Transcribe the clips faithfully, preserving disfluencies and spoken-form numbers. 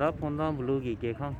ད་ཕོན་ཐང་བློ་གི་རྒྱལ་ཁང་།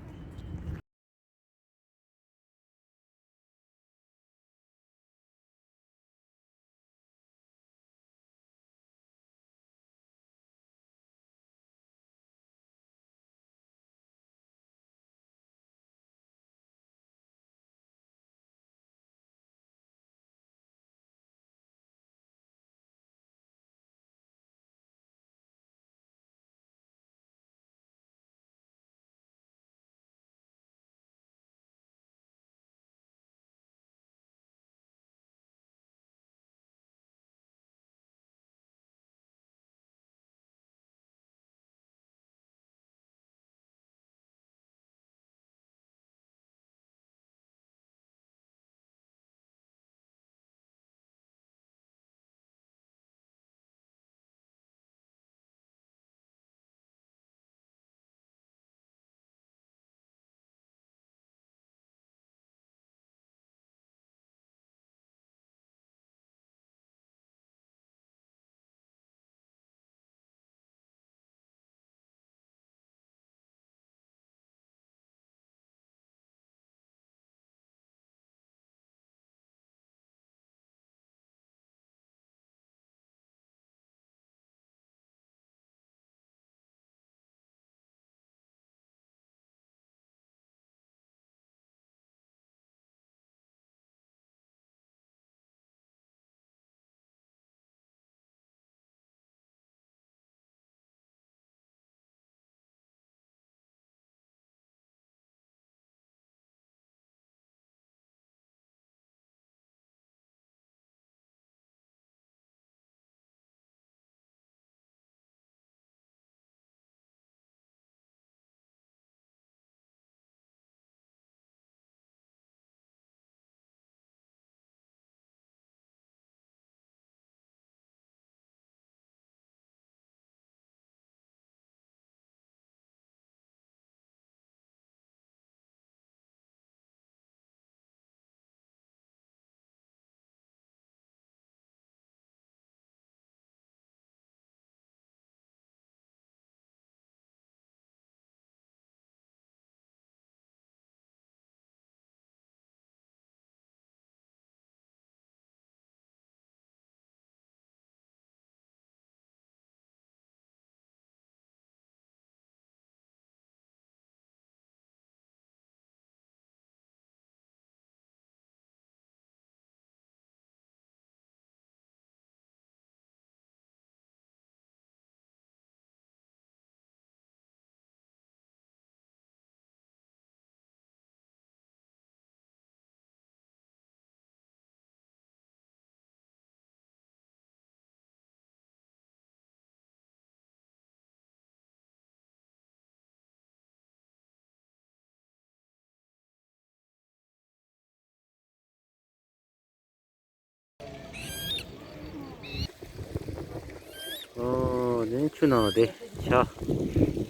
ཨོ། དེ་ནི་ཆུ་ནང་ལ་དེ་བྱ་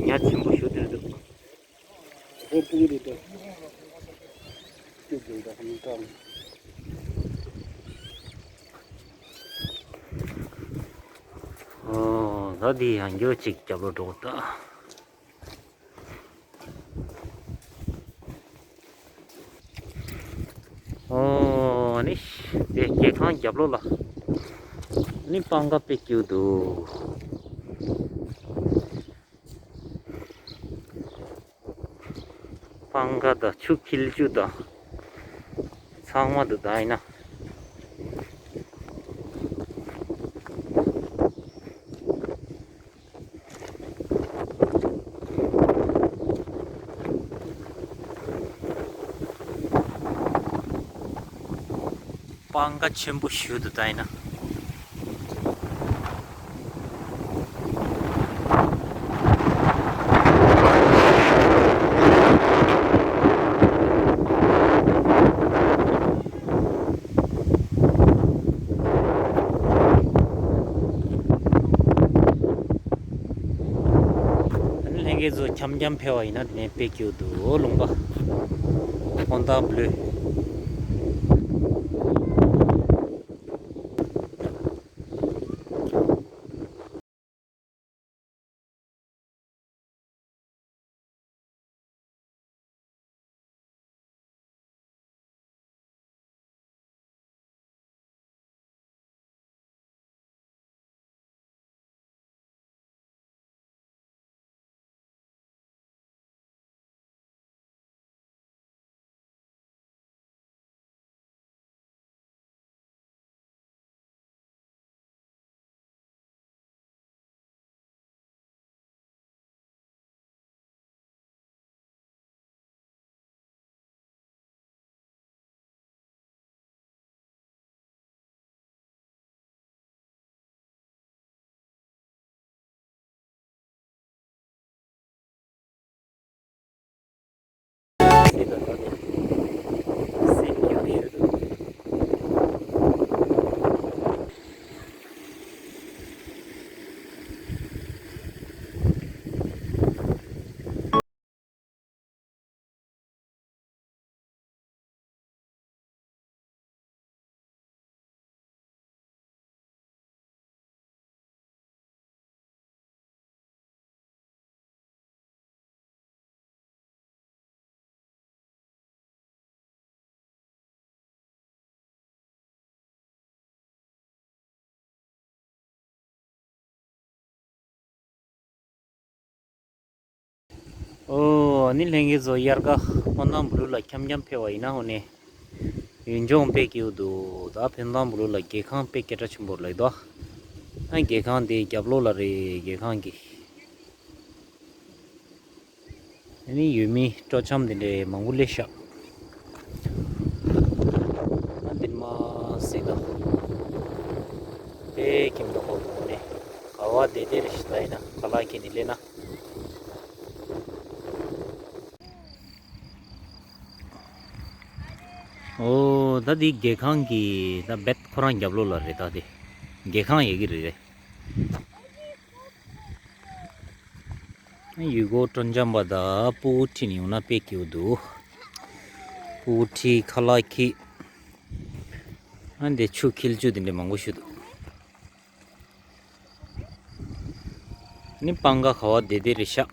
ཉ་ཆེན་པོ་ཞུ་དེར་འདུག་ཧོ་པུ་རེད་དོ། ཏི་ཏི་ད་ཁ་མི་ཀམ། ཨོ། ད་འདི་ཡང་འགྱོ་ཅིག་རྒྱབ་ལོ་འགྲོ་ད། ཨོ་ནི་དེ་རྒྱལ་ཁང་རྒྱབ་ལོགས་ལ་ནི་སྤང་ཁ་དཔེ་སྐྱིད་འདུག་སྤང་ཁ་དང་ཆུ་འཁྱིལ་རྒྱུ་དང་ཚང་མ་འདུག་ད་ཡིན་ན། སྤང་ཁ་ཆེན་པོ་ཞིག་ཏུ་ད་ཡིན་ན། ཨ་ནི་ལྷན་རྒྱས་ཚོ་འཁྱམ་འཁྱམ་ཕེབས་པ་ཡིན་ན་དེ་ནས་དཔེ་སྐྱིད་འདུག་ལུང་པ། ཧོན་ཏ་བློས། ཨོ་ནི་ལྷན་རྒྱས་ཚོ། དབྱར་ཁ་ཕོན་ཐང་བུ་ལུ་ལ་འཁྱམ་འཁྱམ་ཕེབས་པ་ཡིན་ན། འོ་ནི་ཡུལ་ལྗོངས་དཔེ་སྐྱིད་པོ་འདུག་ད་ཕོན་ཐང་བུ་ལུ་ལ་རྒྱལ་ཁང་དཔེ་སྐད་གྲགས་ཆེན་པོ་ལ་ཡོད་དོ། ཨ་རྒྱལ་ཁང་དེ་རྒྱབ་ལོགས་ལ་རེད། རྒྱལ་ཁང་གི། ཨ་ནི་ཡུལ་མི་སྤྲོ་འཆམ་དེ་འདྲའི་མང་པོ་སླེབས་ཤག་ཨ་འདིར་མ་གཟིགས་དང་། དཔེ་ཁྱིམ་དུ་ཧོ་དུ་ནས་ག་བ་བདེ་བདེ་རེ་ཞིག་ད་ཡིན་ན་ཁ་ལག་ཁྱེར་ནས་སླེབས་ན། ཨོ་ད་འདི་རྒྱལ་ཁང་གི་ད་བེད་ཁོ་རང་རྒྱབ་ལོགས་ལ་རེད། ད་དེ་རྒྱལ་ཁང་ཡོད་ཀྱི་རེད་རེད། ཡུལ་སྐོར་སྤྲོ་འཆམ་པ་དང་སྤུ་གུ་ཁྲིད་ནས་ཡོང་ན་དཔེ་སྐྱིད་པོ་འདུག་སྤུ་གུ་ཁྲིད་ཁ་ལག་ཁྱེར། ཨ་འདི་ཆུ་འཁྱིལ་ཆུ་དེ་འདྲ་མང་པོ་ཞིག་འདུག་ནི་སྤང་ཁ་ག་བ་བདེ་བདེ་རེད་ཤག་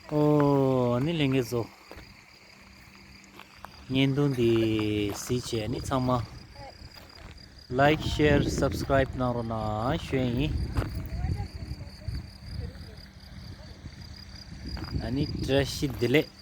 ཨོ་ནི་ལྷན་རྒྱས་ཚོ། བརྙན་ཐུང་འདི་གཟིགས་བྱས་ནི་ཚང་མ་ལའིཀ་ཤེར་སབ་སི་ཀ་རའིབ་གནང་རོགས་གནང་ཞུ་ཡ་ཡིན། ཨ་ནི་བཀྲ་ཤིས་བདེ་ལེགས།